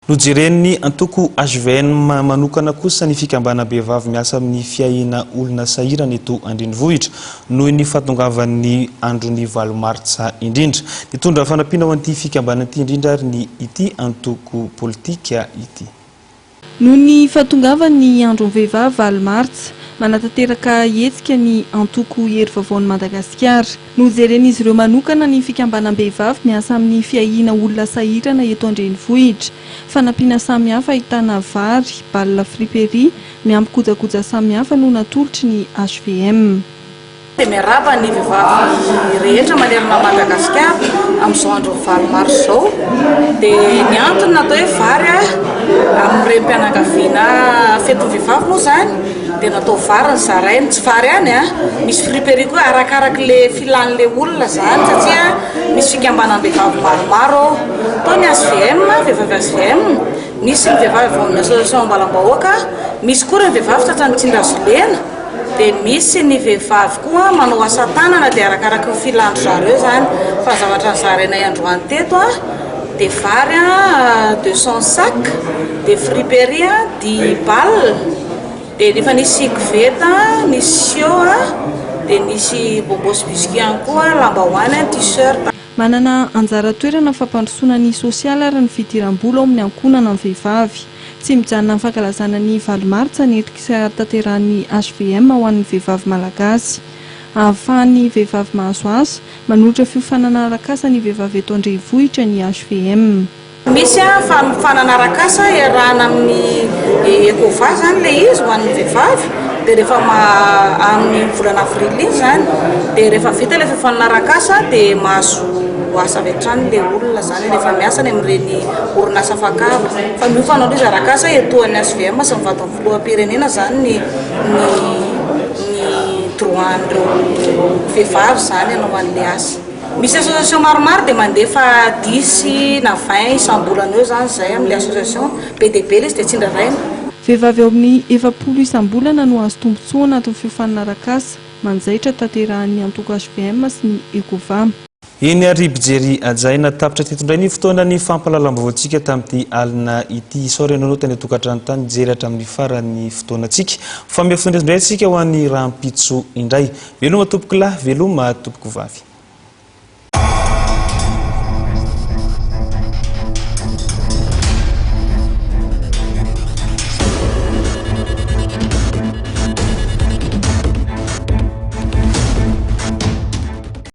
Nojeren'ny antoko hvm manokana kosa ny fikambanam-behivavy miasa amin'ny fiahiana olona sahirana eto an-drenivohitra noho ny fahatongavan'ny andron'ny valo martsa indrindra. Nitondra fanampiana ho an'ity fikambanana ity indrindra ary ny ity antoko politika ity. Noho ny fahatongavan'ny andron'ny vehivavy valo martsa, manatanteraka hetsika ny antoko Hery Vaovaon'i Madagasikara. Nojeren'izy ireo manokana ny fikambanam-behivavy miasa amin'ny fiahiana olona sahirana eto an-drenivohitra. Fanampiana samihafa ahitana vary, balle friperie, miampy kojakoja samihafa no natolotry ny hvm. Dia miarahaba ny vehivavy rehetra manerana an'i Madagasikara amin'izao andron'ny valo marsa izao. Dia ny antony natao hoe vary amin'ny renim-pianakaviana fetin'ny vehivavy moa izany dia natao vary ny zaraina, tsy vary ihany a, misy friperie koa arakarak'ilay filan'ilay olona izany satria misy fikambanam-behivavy maromaro ao. Tao ny HVM, vehivavy HVM, misy ny vehivavy avy ao amin'ny association Ambalambahoaka, misy koa ireny vehivavy tratran'ny tsindry hazo lena. Dia misy ny vehivavy koa manao asa tanana dia arakaraky ny filan-dry zareo izany. Fa ny zavatra nozarainay androany teto an, dia vary an 200 sacs, dia friperie an dix balles, dia efa nisy koveta, nisy siô an, dia nisy bonbon sy biscuit ihany koa, lambahoany an, tee-shirt. Manana anjara toerana amin'ny fampandrosoana ny sosialy ary ny fidiram-bola ao amin'ny ankohonana ny vehivavy. Tsy mijanona amin'ny fankalazana ny valo martsa ny hetsika tanterahin'ny hvm ho an'ny vehivavy malagasy. Ahafahan'ny vehivavy mahazo asa, manolotra fiofanana arak'asa ny vehivavy eto an-drenivohitra ny hvm. Misy fanofanana arak'asa iarahana amin'ny Ecova izany ilay izy ho an'ny vehivavy dia rehefa amin'ny volana avril iny izany dia rehefa vita ilay fiofanana arak'asa dia mahazo asa avy hatrany ilay olona izany rehefa miasa any amin'ireny orinasa afak'haba fa miofana aloha izy arak'asa etoan'ny HVM sy ny vadin'ny filoham-pirenena izany ny ny ny droit an'ireo vehivavy izany hanao an'ilay asa. Misy association maromaro dia mandefa dix na vingt isam-bolana eo izany izay amin'ilay association, be dia be ilay izy dia tsindraraina. Vehivavy eo amin'ny 40 isam-bolana no azo tombontsoa anatin'ny fiofanana arak'asa manjaitra tanterahan'ny antoko hvm sy ny Ecova. Eny ary mpijery hajaina, tapitra teto indray ny fotoanan'ny fampahalalam-baovaontsika tamin'ity alina ity. Isaorana anao tany an-tokantrano tany nijery hatramin'ny faran'ny fotoanantsika. Mifamehy fotoana indray isika ho an'ny rahampitso indray. Veloma tompokolahy, veloma tompokovavy.